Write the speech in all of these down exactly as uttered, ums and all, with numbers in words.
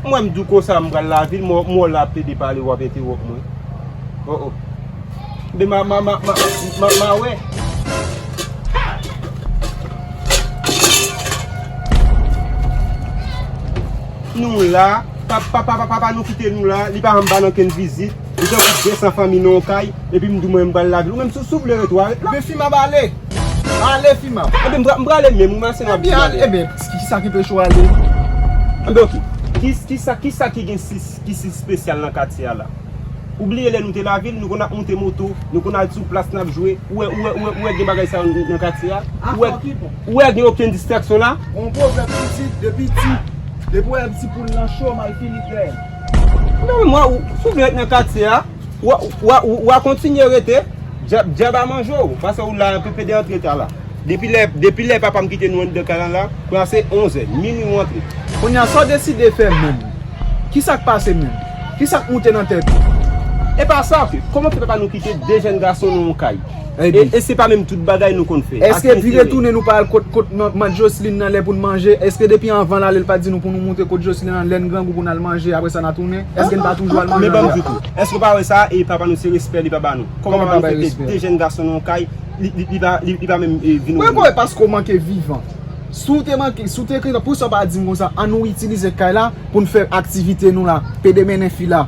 Mwen, m di w konsa, m pral lavil, m wè w la ap plede pale, w ap entewòp mwen. Oh, oh. Be ma, ma, ma, ma, ma, ma wè. Nou la, pa, pa, pa, pa, papa nou kite nou la, li pa janm ba n okenn vizit. Li tankou de san fanmi nan yon kay, epi m di w mwen m pral lavil. Ou menm si w, si w vle rete, w a ret la. Ebyen, Fimab, ale. Ale, Fimab. Ebyen, m pra-, m prale menm, ou Masenab, Ebyen, ale, ale. Ebyen, kisa ki peche w ale? Ebyen, oke. Ki, kisa, kisa ki gen si, ki si espesyal nan katye a la? Ou bliye lè nou te lavil, nou konn ap monte moto, nou konn al sou plas n ap jwe. Ou wè, ou wè, ou wè, ou wè gen bagay sa yo nan katye a? Ou wè, ou wè gen okenn distraksyon la? Gon pwovèb ki di, depi ti, depi w wè ti poul nan cho, mal fini dèyè l. Non, men mwen, ou, si w vle ret nan katye a, w a, w a, w a kontinye rete, dyab, dyab a manje w, paske ou la, pepe de antre ta la. Depi lè, depi lè papa m kite nou anndan kay la la, kounye a se onzè, minwi w antre. Kounye a, sa w deside fè menm? Kisa k pase menm? Kisa k moute nan tèt ou? E pa sa, kòman fè papa nou kite de jèn gason nan yon kay? E, e se pa menm tout bagay nou konn fè. Èske epi retounen nou pa al kot, kot man-, mant Jocelyn nan lè pou n manje? Èske depi anvan l ale, l pa t di nou pou nou moute kot Jocelyn nan lè n grangou pou n al manje, apre sa n a tounen? Èske n pa toujou al manje? Men ban m di w tou, èske w pa wè sa, e papa nou se respè li pa ba nou? Kòman papa nou fè kite de jèn gason nan yon kay, li, li, li pa, li, li pa menm, e, vin wè nou? Mwen kwè paske w manke vivan. Si w te manke, si w te ekri, pou sa w pa di m konsa, ann nou itilize kay la pou n fè aktivite nou la, pede mennen fi la.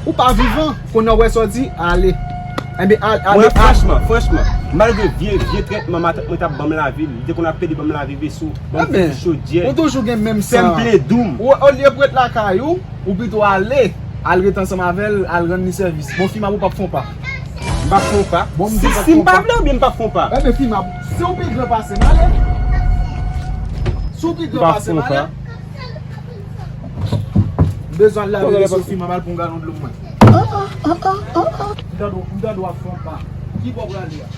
Ou pa vivan, kounye a w wè sa w di, ale. Enben, al-, ale, mwen, al- franchman, franchman, malgre vye, vye trètman matant mwen t ap ban m lavil, li te konn ap pede ban m lavi vesou, ban m fouti chodyè, ou toujou gen menm san an. Fè m plen doum. Ou, olye pou w ret lakay ou, ou pito ale, al ret ansanm avè l, al rann li sèvis. Bon, Fimab, ou p ap fè yon pa. M p ap fè yon pa. Bon, m di w p ap fè yon pa. Si, si m pa vle oubyen m p ap fè yon pa? Enben, Fimab, si w pi gran pase m, ale. Si w pi gran pase m, ale. M bezwen al lave veso Fimab, al pran yon galon dlo pou mwen. M tande w, m tande w ap fè yon pa. Ki bò w prale a?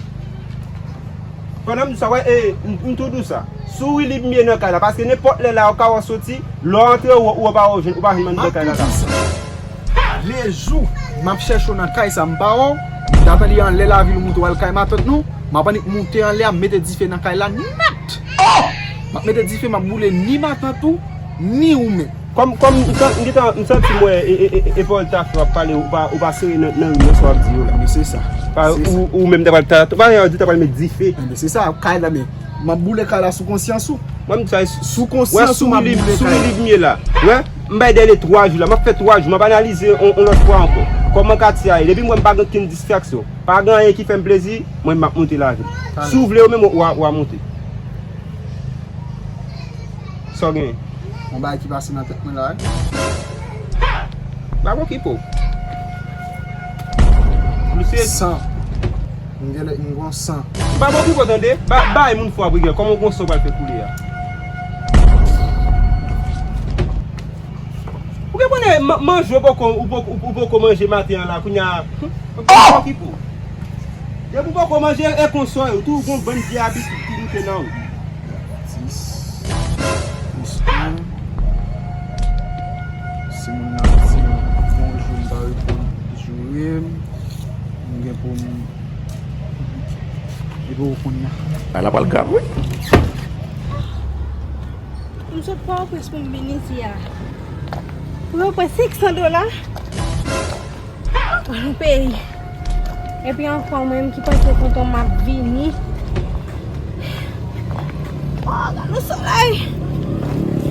Pandan m di sa, wè, e, m, m tou di w sa. Si w wi li byen nan kay la, paske nenpòt lè la, ou ka wè w soti, lè w antre, ou, ou pa wè w jwenn, ou pa jwenn anndan kay la la. M ap tou di sa. Lejou m ap chèche w nan kay sa, m pa wè w, m t ap tande anlè lavil ou moute w al kay matant nou, m ap annik moute anlè a, m mete dife nan kay la nèt. M ap mete dife, m ap boule ni matant ou, ni ou menm. Kòm, kòm m san-, m gentan, m santi m wè, e, e, e, e pawòl ta fè w ap pale, ou pa, ou pa serye nan, nan, nan sa w ap di yo la. Men se sa. Pa, se sa. Ou, ou menm ta pral, ta, ta, pa, di ta pral met dife. Men se sa, kay la, men m ap boule kay la sou konsyans ou. Mwen, m di sa, sou konsyans ou, m ap boule kay la. Sou wi li byen la. Wè, m bay dèle twa jou la. M ap fè twa jou. M ap analize on, on lòt fwa ankò. Kòman katye a ye? Depi m wè m pa gen okenn distraksyon, pa gen anyen ki fè m plezi, mwen, m ap monte lavil. Si w vle, ou menm, w a, w a monte. Sa w genyen? Yon bagay ki pase nan tèt mwen la, wi. Pa okipe w. Misye san. M gen, m gen san. M pa okipe w tande. Ba, bay moun fwa brigè. Kòman w gon san w pral fè koule a? Ou gen konnen ma-, manje w poko, ou poko, ou poko manje maten an la, kounye a. M pa okipe w. Depi w poko manje, e konsa w ye, ou toujou gon bann vye abitid ki moute nan ou. Dis, plis en. Si moun nan di m bonjou, m pa reponn, joure m. M gen pou m, epi w konn nan. A la pral grav, wi. M sot Pòtoprens pou m vin isi a. Pou yo pran senk san dola. Anpil peyi. Epi ankò mwen menm ki panse tonton m ap vini. Oh, gade yon solèy.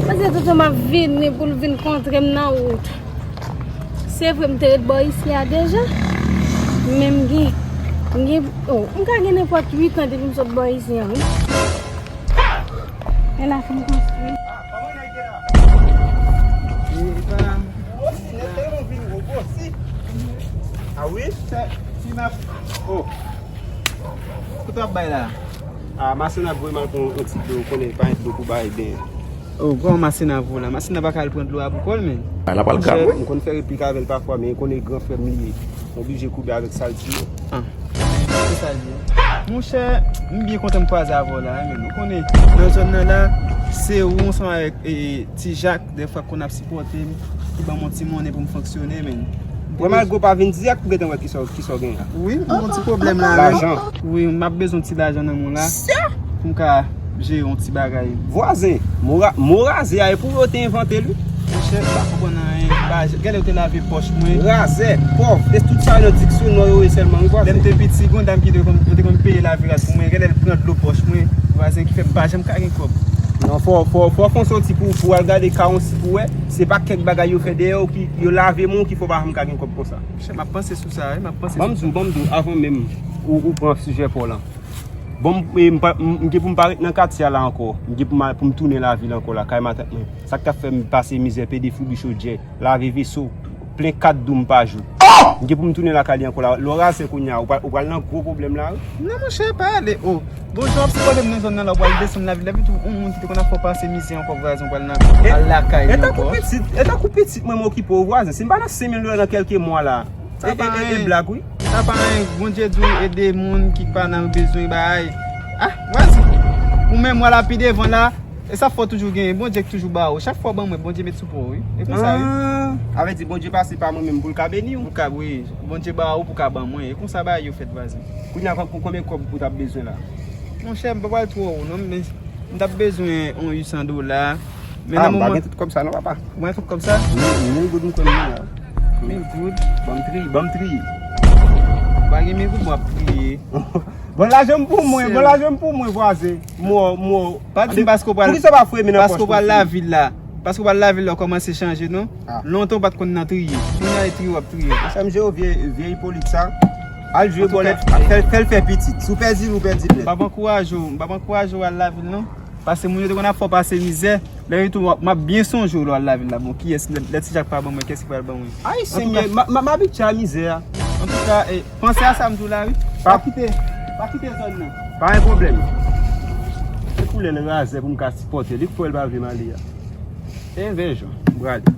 Panse tonton m ap vini pou l vin kontre m nan wout. Se vre m te ret bò isi a deja. Men m gen, m gen, oh, m ka gen nenpòt uit an depi m sot bò isi a, wi. E la fin konstwi. Ou si nèg te yon vin gwo gwo si. A wi? Ti map. Oh. Kote w ap bay la? A, Masena voye m al pran yon ti dlo, ou konnen pa gen dlo pou bay ben. Oh, kòman Masena voye w la? Masena pa ka al pran dlo a pou kò l, men. A, l ap al grav, wi. M konn fè replik avè l pafwa, men ou konnen gran frè m li ye. M oblije koube avèk sa l di yo. Ah. Se sa l di. Monchè, m byen kontan m kwaze avè w la, men ou konnen, nan zòn nan la, se ou ansanm avèk, e, Ti Jak, dèfwa k konn ap sipòte m, ki ban m yon ti monnen pou m fonksyone, men. Wè, malgre w pa vin dirèk, m gentan wè kisa, kisa w gen la. Wi, m gen yon ti pwoblèm la, men. Lajan. Wi, m ap bezwen ti lajan nan men w la. Pou m ka jere yon ti bagay. Vwazen, mo ra-, mo razè a, e pou yo te envante l, wi. Monchè, m pa konprann anyen. M pa, gade ou te lave pòch mwen. Razè, pòv, e tout sa nan diksyon non yo ye sèlman, wi, vwazen. Lè m te piti, gen yon dam ki te konn, yo te konn peye lavi rad pou mwen. Gade l pran dlo pòch mwen, vwazen, ki fè m pa janm ka gen kòb. Non, fò, fò, fò w fè yon soti pou, pou w al gade ka yon si pou wè. Se pa kèk bagay yo fè dèyè w ki, yo lave men w ki fè w pa janm ka gen kòb konsa. Monchè, m ap panse sou sa, wi, m ap panse sou sa. Ban m di w, ban m di w, avan menm ou, ou pran sijè pa w lan. Bon, m, m, m, m gen pou m pa ret nan katye a la ankò. M gen pou m al, pou m tounen lavil ankò la, kay matant mwen. Sa k t ap fè m pase mizè, pede fouri chodyè, lave veso, plen kat doum pa jou. M gen pou m tounen lakay li ankò la. Lè w razè kounye a, ou pral, ou pral nan gwo pwoblèm la, wi. Non, monchè, pa ale. Oh, bon jan w ap sipòte m nan zòn nan la, ou pral desann lavil la, epi tou, yon moun ki te konn ap fè w pase mizè ankò, vwazen, ou pral nan, al lakay li ankò. E tankou pitit, e tankou pitit mwen m okipe w, vwazen. Si m pa nan senk mil dola nan kèlke mwa la, e, e, e, e blag, wi. Sa pa anyen, Bondye di w ede moun ki pa nan bezwen bagay. Ah, vwazen. Ou menm, w al pi devan la, e sa fò toujou genyen, Bondye k toujou ba ou. Chak fwa w ban mwen, Bondye met sou po w, wi. E konsa, wi. Ah, sa vle di Bondye pase pa mwen menm pou l ka beni w. Pou l ka, wi, Bondye ba ou pou ka ban mwen. E konsa bagay yo fèt, vwazen. Kounye a, kon-, konbyen kòb ou t ap bezwen la? Monchè, m pa pral twò wo, non, men m t ap bezwen yon uit san dola. Men ah, nan moman m pa gen tout kòb sa non, papa. Ou pa gen tout kòb sa? Mil, mil goud m konn mwen la. Mil goud? Ban m triye, ban m triye. Ou pa gen mil goud, m ap triye. Bon, lajan m pou mwen, bon, lajan m pou mwen, vwazen. Mò, mò. Pa di m paske w pral, paske w pral lavil la. Paske w pral lavil la, w kòmanse chanje, non? Ah. Lontan w pa t konn nan triye. Kounye a, e triye w ap triye. Sa m jwe vye, vye ipolit sa. Al jwe bòlèt, fè, fè l fè pitit. Si w pèdi l, ou pèdi l nèt. M p ap ankouraje w, m p ap ankouraje w al lavil, non. Paske moun yo te konn ap fè w pase mizè. Lè yo tou, m ap byen sonje w lè w al lavil la. Bon, kiyès, lè, lè Ti Jak pa ban mwen, kiyès ki pral ban mwen? Ayisyen m ye, m, m, m abitye a mizè a. Antouka, e, panse a sa m di w la, wi. Pa kite, pa kite zòn nan. Pa gen pwoblèm. Se koulè l razè pou m ka sipòte li, k fè l pa vle m ale a. E vèjan, m prale.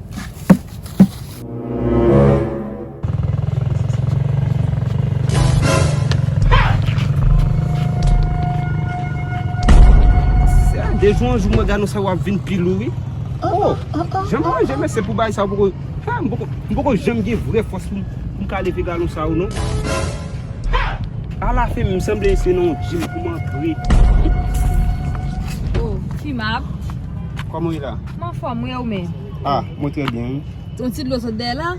Se a de jou an jou mwen gade sa w ap vin pi lou, wi. Oh, jan m manje, men se pou bagay sa w poko, ha, m poko, m poko janm gen vrè fòs pou m, pou m ka leve galon sa yo, non. Alafen, m sanble se nan yon gym pou m antre. Oh, Fimab. Kòman w ye la? M anfòm, wi, ou menm? Ah, mwen trè byen, wi. Yon ti dlo sot dèyè la?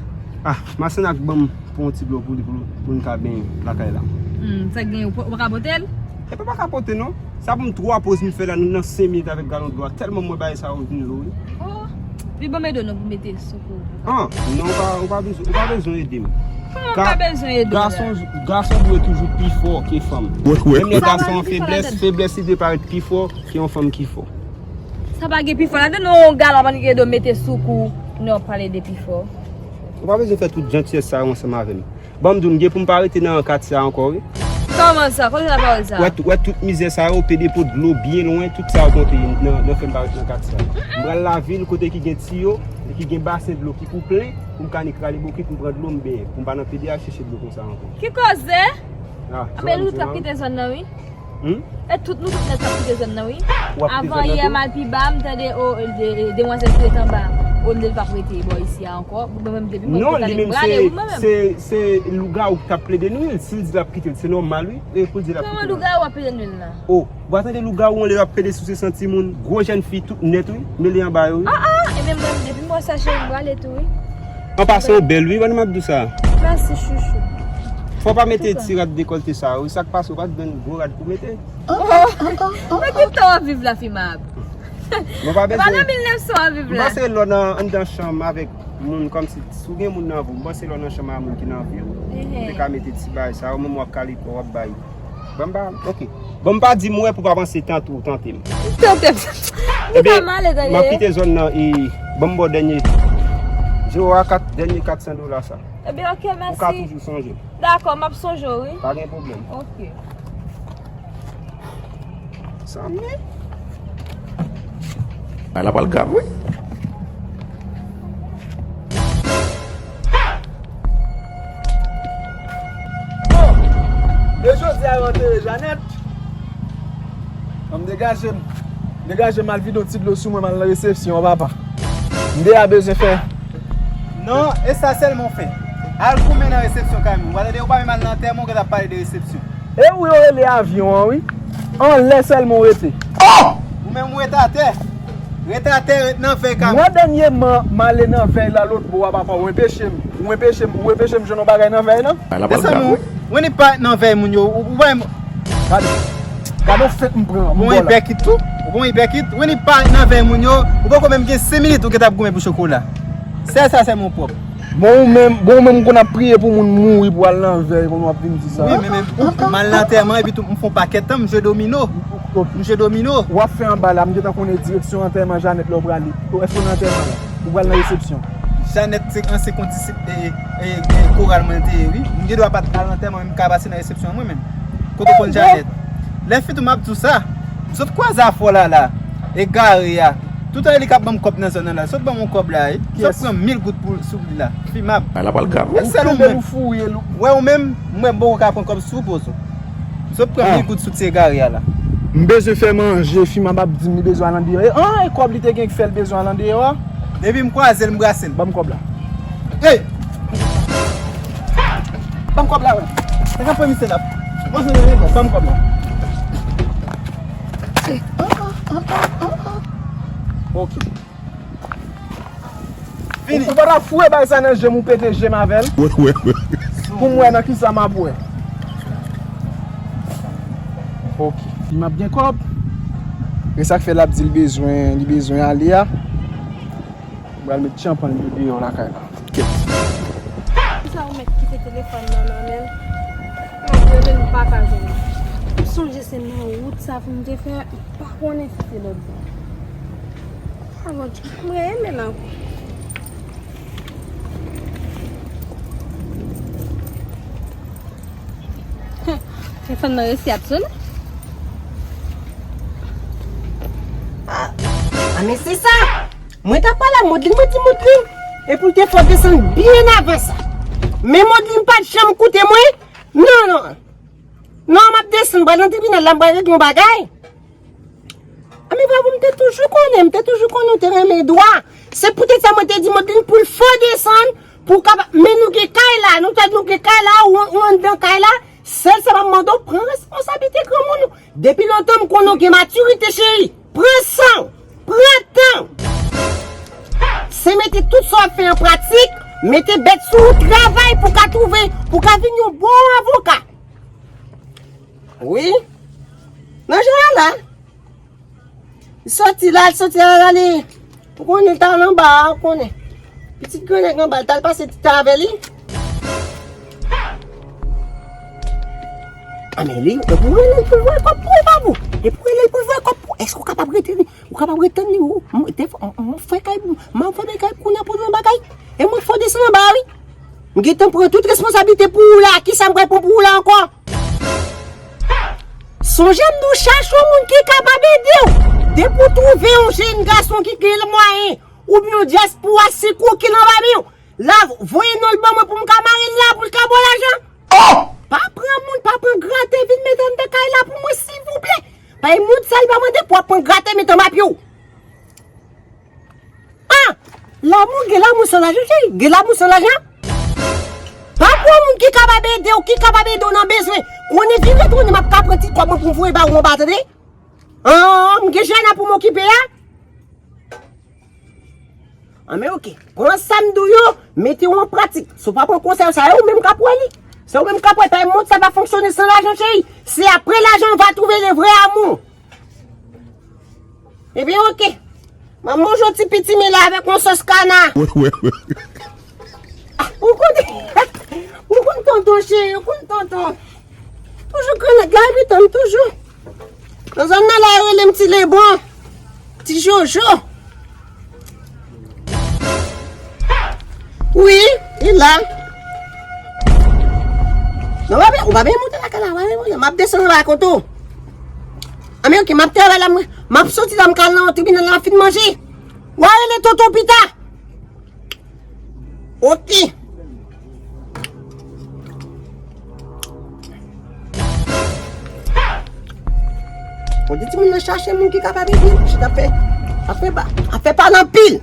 Ah, Masenak ban m pou yon ti dlo pou li, pou, pou n ka benyen lakay la. Hmm, sa gen, ou pa, ou pa ka pote l? E pa pa ka pote, non. Sa pou m twa poz m fè la, nou nan senk minit avèk galon dlo a. Tèlman m wè bagay sa yo vin lou, wi. Oh, pi bon m ede w non pou mete l sou kou. Ah, non, ou pa, ou pa bezwen, ou pa bezwen ede m. Kòman ou pa bezwen ede w la? Gason, gason dwe toujou pi fò ke fanm. Menm lè gason an feblès, feblès li dwe parèt pi fò ke yon fanm ki fò. Sa pa gen pi fò ladan, non, yon galon pa gen do mete sou kou. Non, pale de pi fò. Ou pa bezwen fè tout jantiyès sa yo ansanm avè m. Ban m di w, m gen pou m pa rete nan katye a ankò, wi. Kòman sa? Kote sa pawòl sa? Wè, wè tout mizè sa yo, pede po dlo byen lwen, tout sa yo monte nan, nan fè m pa rete nan katye a. M pral lavil kote ki gen tiyo, e ki gen basen dlo ki pou plen, pou m ka annik rale bokit, m pran dlo, m benyen. Pou m pa nan pede al chèche dlo konsa ankò. Ki koze? Ah, men nou tout ap kite zòn nan, wi. Hmm? E tout nou tout nèt k ap kite zòn nan, wi. Avan yè m al pi ba, m tande, o, de, de, demwazèl ki ret anba, o, li di l p ap rete bò isi a ankò. Mwen menm, depi mwen te tande, m rale, wi, mwen menm. Se, se lougawou k t ap plede nwi l. Si l di l ap kite l, se nòmal, wi. E pou l di l ap kite l. Kòman lougawou ap plede nwi l la? O, ou pa tande lougawou an lè y ap plede souse san timoun, gwo jèn fi tout nèt, wi, mele anba yo, wi. Ah, ah, e menm mwen, depi m wè sa, cheri, m rale tou, wi. An pasan, ou bèl, wi, ban m ap di w sa. Mèsi, chouchou. Fò w pa mete ti rad dekòlte sa yo, wi, sa k pase, ou pa t jwenn gwo rad pou mete. Oh, nan ki tan w ap viv la, Fimab? Mwen pa bezwen. E pa nan mil nèf san w ap viv la? M panse lè w nan, anndan chanm avèk moun, kòmsi, si w gen moun nan vi w, m panse lè w nan chanm a moun ki nan vi w, ou te ka mete ti bagay sa yo, menm w ap kale kò w ap bay. Ban m pa, ok. Bon, m pa di m wè pou pa panse tante w tante m. Tante m. Ou pa male, tande. Ebyen, m ap kite zòn nan e ban m ba w dènye, zewo a kat, dènye kat san dola sa. Ebyen, ok, mèsi. Ou ka toujou sonje. Dakò, m ap sonje w, wi. Pa gen pwoblèm. Ok. Sa m ye. Bagay la pral grav, wi. Bon, e jodi a yo antere Janèt. An m degaje m. Degaje m al vide yon ti dlo sou mwen, m al nan resepsyon an, papa. M deja bezwen fè. Non, e sa sèlman w fè. Al goumen nan resepsyon kay moun. W a tande, ou pa menm al nan antèman, w gentan ap pale de resepsyon. E ou yo rele avyon an, wi. Anlè sèlman w rete. Oh! Ou menm ou rete atè. Ret atè, ret nan vèy ka. Mwen dènyèman, m ale nan vèy la lòt bò a, papa, ou enpeche m. Ou enpeche m, ou enpeche m jwenn yon bagay nan vèy lan. Mezanmi, ou, ou ni pa nan vèy moun yo, ou, ou pa Gade, gade yon fèt m pran. Ou bon ipèkit tou? Ou bon ipèkit? Ou ni pa nan vèy moun yo, ou poko menm gen senk minit ou gentan ap goumen pou chokola. Sèl sa, sèl mwen pwòp. Bon, ou menm, bon, ou menm konn ap priye pou moun mouri pou al nan vèy, kounye a w ap vin di sa. Wi, men, men, m al nan antèman, epi tou, m fè yon pakèt tan, m jwe domino. M jwe domino. W ap fè anba la, m gentan konnen direksyon antèman Janèt la w prale. Èske w nan antèman la? Ou pral nan resepsyon? Janèt se ansyen kondisip e, e, e koral mwen te ye, wi. M gen dwa pa t al antèman, men m ka pase nan resepsyon an mwen menm. Kote w konn Janèt? Lè fini tou m ap di w sa. M sot kwaze afè w la la. Egare a. Toutan e li k ap ban m kòb nan zòn nan la. Sot ban m yon kòb la, wi. Sot pran mil goud pou, sou li la. Fimab. Ala pral grav. E sèl ou menm. Ou kenbe nou foure l. Wè ou menm, mwen poko ka pran kòb sou pozo. M sot pran mil goud sou ti egare a la. M bezwen fè manje, Fimab ap di m li bezwen al andeyò. E, an, e kòb li te gen k fè l bezwen al andeyò a? Depi m kwaze l, m brase l. Ban m kòb la. Ey! Ban m kòb la, wè. Sa k ap fè misye la? Mwen se yon ban m kòb la. Ok. Vini. Ou, ou pa ta foure bay sa nan je m, ou pete je m avè l. Wè, wè, wè. Pou m wè nan kisa m ap wè. Ok. Li m ap gen kòb. E sa k fè l ap di l bezwen, li bezwen ale a. M pral met tchanpan l deyò lakay la. Kèt. Kisa ou mèt kite telefòn nan nan men l? M ap rele l, m pa ka jwenn li. M sonje se nan wout sa pou m te fè, m pa konnen si se lòt bò. Ah, Bondye, m renmen l ankò. Telefòn nan resi ap sonnen. Ah, ah, men se sa. Mwen t ap pale a Modlin, mwen di Modlin. Epi l te fè w desann byen avan sa. Men Modlin pa t janm koute mwen. Non, non. Non, m ap desann, m pral nan tribinal la, m pral regle yon bagay. A, men bravo, m te toujou konnen, m te toujou konnen w te renmen dwa. Se poutèt sa mwen te di Modlin pou l fè w desann, pou w kapab, men nou gen kay la, nou ta nou gen kay la, ou, ou anndan kay la, sèl sa m ap mande w, pran responsablite granmoun ou. Depi lontan m konnen w gen matirite, cheri. Pran san w, pran tan w. Se mete tout sa w ap fè an pratik, mete bèt sou ou, travay pou w ka twouve, pou w ka vin yon bon avoka. Wi. Nan jan an la. Li soti la, li soti la, l ale. Ou konnen, l t al anba a, ou konnen. Pitit gran nèg anba, l t al pase ti tan avè li. A, men li, e pou rele l pou l voye kòb pou ou, pa pou. E pou rele l pou l voye kòb pou ou. Èske ou kapab rete li? Ou kapab ret tann li, ou, m, defwa, m, m fè kay, m ap fè kay kounye a pou l yon bagay. E mwen fò desann anba a, wi. M gentan pran tout responsablite pou ou la. Kisa m pral pran pou ou la ankò? Sonje m di w, chache yon moun ki kapab ede w. Depi w twouve yon jèn gason ki gen mwayen, oubyen yon dyaspora sikou ki nan pami w, la, voye non l ban mwen pou m ka mare l la, pou l ka ba w lajan. Oh! Pa pran moun, pa pran gratè vin met anndan kay la pou mwen, silvouplè. Bay moun sa li pa mande pou w ap pran gratè met anba pye w. Ah! Lanmou, gen lanmou san lajan, cheri. Gen lanmou san lajan. Pa pran moun ki kapab ede w, ki kapab ede w nan bezwen. Konnen vin retounen, m ap ka pran ti kòb mwen pou m voye ba ou anba, tande? Ah, m gen Jana pou m okipe a. An, men oke. Pran sa m di w yo, mete yo an pratik. Si w pa pran konsèy sa, se ou menm k ap wè li. Se ou menm k ap wè, pa yon mond sa pa fonksyone san lajan, cheri. Se apre lajan w va twouve le vrè amou. Ebyen, oke. M ap manje yon ti pitimi la avèk yon sòs kana. Wi, wi, wi. Ah, ou konn, ou konn tonton, cheri, ou konn tonton. Toujou grenn la, epi tann toujou. Nan zòn nan la, yo rele m Ti Lebon. Ti Jojo. Wi, li la. Non, pa byen, ou pa byen monte lakay la, ou pa byen monte. M ap desann anba kote w. A, men oke, m ap travay la, mwen. M ap soti la, m ka al nan tribinal la, m ap fin manje. W a rele tonton pita. Oke. Bon, di timoun nan chache moun ki kapab ede l. Chita fè, afè pa, afè pa nan pil.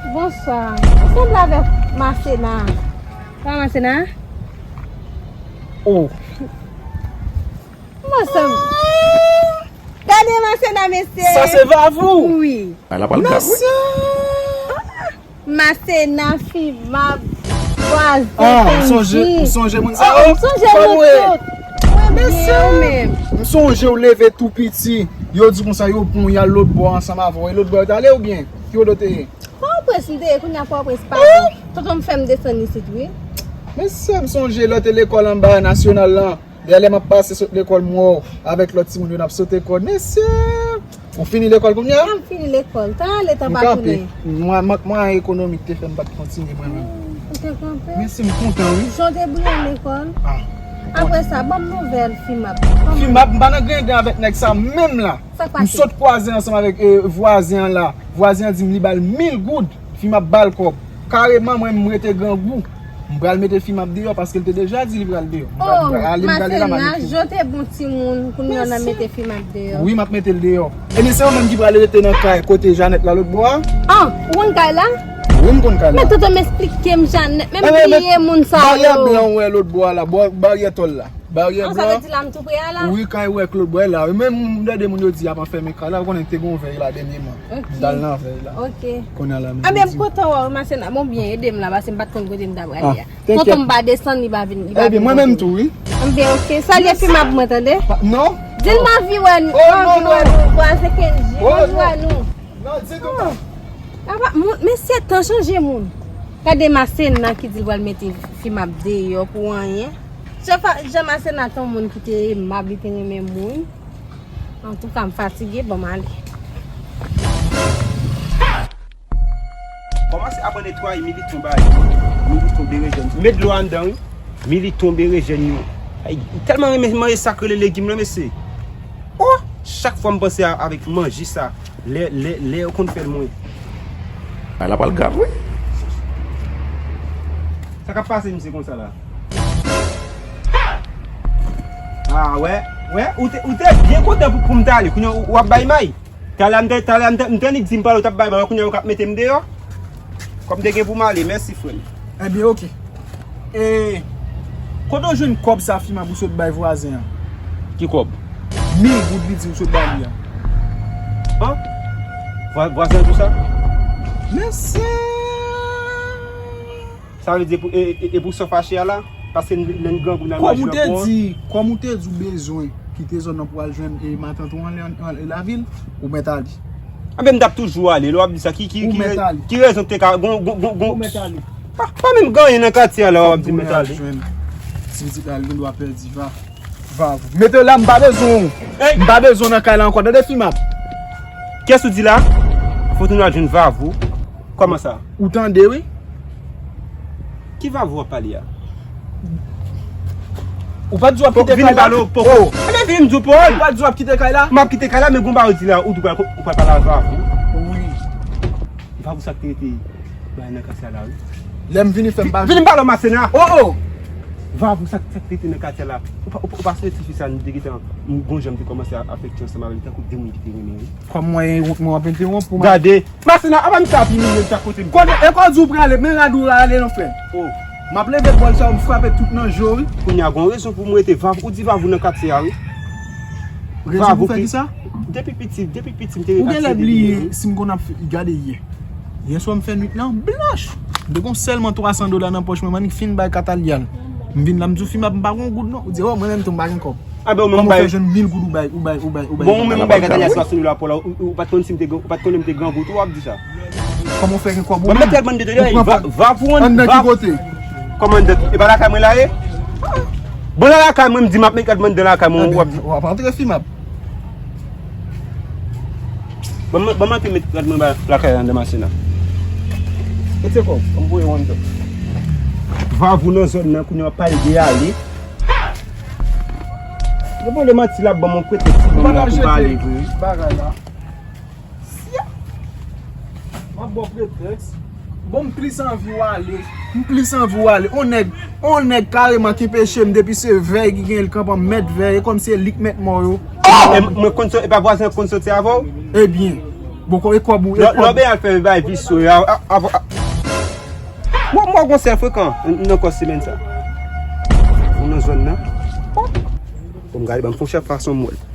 Bonswa. Ou sanble avèk Masena. Pa Masena? Oh. Ansanm. Gade Masena, mesye. Sa se Vavou? Wi. Ala pral gad, wi. Mesye! Masena, Fimab, Vwazen, Ah, m sonje, Kenji. M sonje moun sa yo. Oh, m sonje nou tout. Mwen byen ou menm. M sonje w leve tou piti. Yo di konsa yo pran w y al lòt bò ansanm avè w. E lòt bò yo t ale oubyen? Ki wote w te ye? Pòtoprens m te ye, kounye a Pòtoprens pa bon. Tonton m fè m desann isit, wi. Mesye, m sonje lè w te lekòl anba Nasyonal lan. Dèyè lè m ap pase sot lekòl, m wè w avèk lòt timoun yo n ap sote kòd. Mesye! Ou fini lekòl kounye a? M fini lekòl. Tan ale, tan pa tounen. M kanpe. Mwen, mank mwen an ekonomi k te fè m pa t kontinye mwen menm. Hmm, ou te kanpe? Mesye, m kontan, wi. Jan w te brilyan lekòl. Ah, m kontan. Apre sa, ban m nouvèl Fimab. Kòman? Fimab, m pa nan grengren avèk nèg sa menm la. Sa k pase? M sot kwaze ansanm avèk, eh, vwazen an la. Vwazen an di m li ba l mil goud. Fimab ba l kòb. Kareman, mwen, m rete grangou. M pral mete Fimab deyò paske l te deja di li pral deyò. M pral, m pral ale, m pral ale la, m al mete. Oh, Masena, jan w te bon timoun, kounye a w nan mete Fimab deyò. Wi, m ap mete l deyò. Ebyen, se ou menm ki pral rete nan kay kote Janèt la lòt bò a? Ah, ou konn kay la? Wi, m konn kay la. Men tonton m eksplike m Janèt, men m bliye moun sa yo. Baryè blan ou wè lòt bò a la, bò, baryè tòl la. Baryè blan. An, sa vle di la m tou pre a la? Wi, kay wè Claude Boy la. Wi, men m tande moun yo di y ap anfèmen kay la. Ou konnen te gen yon vèy la dènyèman. Ok. M t al nan vèy la. Ok. Kounye a la, m di. Anben, m kontan wè w, Masena. Bon, byen, ede m la, paske m pa t konn kote m ta prale a. Ah, tenkèt. Tonton m pa desann, li pa vin, li pa vin kote m. Ebyen, mwen menm tou, wi. Anben, ok. Salye Fimab mwen, tande. Pa, non. Di l m anvi wè nou. Oh, non, non, non. M anvi wè nou. Vwazen Kenji, m anvi wè nou. Non, ditou pa. Apa, moun, mesye, tan chanje moun. Gade Masena ki di l pral mete Fimab deyò pou anyen. Jan fa-, jan Masena te yon moun ki te emab, li te renmen moun. Antouka, m fatige, ban m ale. Kòmanse aprann netwaye militon ba yo. Militon bere jèn. Met dlo anndan, wi. Militon bere jèn yo. Ay, tèlman renmen manje sa k rele legim lan, mesye. Oh! Chak fwa m panse a, avèk manje sa, lè, lè, lè yo konn fè l mwen. Bagay la pral grav, wi. Sa k ap pase misye konsa la? Ah, wè, wè, ou te, ou te byen kontan pou, pou m t ale. Kounye a, ou, w ap bay may. Talè a m te, talè a m te, m te annik di m pale, ou t ap bay may, kounye a ou k ap mete m deyò. Kòm te gen pou m ale, mèsi, frè m. Ebyen, oke. E, kote w jwenn kòb sa Fimab ou sot bay vwazen an? Ki kòb? Mil goud li di ou sot ba li a. An? Vwa-, vwazen an di w sa? Mesye! Sa vle di, e pou, e, e, e pou sa w fache a la? Paske n, lè n grangou n al mache nan pon an. Kòm ou te di, kòm ou te di w bezwen kite zòn nan pou w al jwenn, e, matant ou anlè, anlè lavil, ou mèt ale. Anben, m t ap toujou ale. Lè w ap di sa, ki, ki, ki, ki rezon k te ka, gon, gon, gon, gon, pa, pa menm gen anyen nan katye a la, w ap di m mèt ale. Ti pitit la, li gen dwa pèdi va, va. Mete la, m pa bezwen w. M pa bezwen w nan kay la ankò. Tande Fimab. Kiyès ou di la? Fò tounen al jwenn Vavou. Kòman sa? Ou tande, wi. Ki Vavou w ap pale a? Ou pa t di w ap kite kay la? Poko vin pale, poko. Oh. Anben, vin m di w pawòl. Ou pa t di w ap kite kay la? M ap kite kay la, men gon bagay ou di la, ou di w pral, ou pral pale a Vavou. Wi. Vavou sa k te rete bay nan katye a la, wi. Lè m vini fè m pa vin pale w Masena. Oh, oh. Vavou sa, sa k te rete nan katye a la. Ou pa, ou pa, ou pa sonje tifi sa nou te gentan, gon jan m te kòmanse afekte ansanm avè l, tankou de moun ki te renmen, wi. Kòm mwen, wout mwen w ap entewonp pou m. Gade. Masena, apa m sa ap imilye m sa kote m. Kote, e kò di w prale, men rad ou ale non, frè. Oh. M ap leve bòl sa yo, m frape tout nan je w, wi. Kounye a, gon rezon pou m rete Vavou, ou di Vavou nan katye a, wi. Rezon pou fè ki sa? Depi piti, depi piti, m te rete katye. Ou genlè bliye, si m konn ap fè, gade yè. Yè swa m fè nwit lan blanch. M te gon sèlman twa san dola nan pòch mwen, m annik fin bay Katalyal. M vin la, m di w Fimab, m pa gon goud non. Ou di, oh, mwen menm tou, m pa gen kòb. Anben, ou menm ou bay. Kòman w fè jwenn mil goud ou bay, ou bay, ou bay, ou bay. Bon, ou menm ou bay Katalyal swasann dola pou la, ou, ou pa t konn si m te gran, ou pa t konnen m te grangou tou, w ap di sa. Kòman w fè gen kòb ou pran pa. Vavou, Vavou, anndan ki kote? Kòman anndan ki? E pa lakay mwen la ye? Bon, la lakay mwen, m di m ap met rad mwen anndan lakay mwen, w ap di. W ap antre Fimab. Ban mwen, ban mwen antre met rad mwen ba lakay la anndan Masena. Mete kòb, ban m voye w anndan. Vavou nan zòn nan, kounye a w ap pale de ale. Yo pale manti la, ban m yon pretèks pou m la pou m pale vre. Bagay la. Sya! M ap ba w pretèks. Bon, m plis anvi w ale. M plis anvi w ale. On nèg, on nèg kareman ki peche m depi se vèy ki gen l kanpe an mèt vèy, e kòm se li k mèt mò yo. E mwen konn sot, e pa vwazen an konn soti avè w? Ebyen. Bon, kò-, e kòb ou, e kòb. Lò, lò ben al fè bay visyo a, a, a, a. Mwen, mwen gon sèl frekan nan kò semèn sa. Ou nan zòn nan. Bon, gade, ban m fè yon chèf fason m wè l.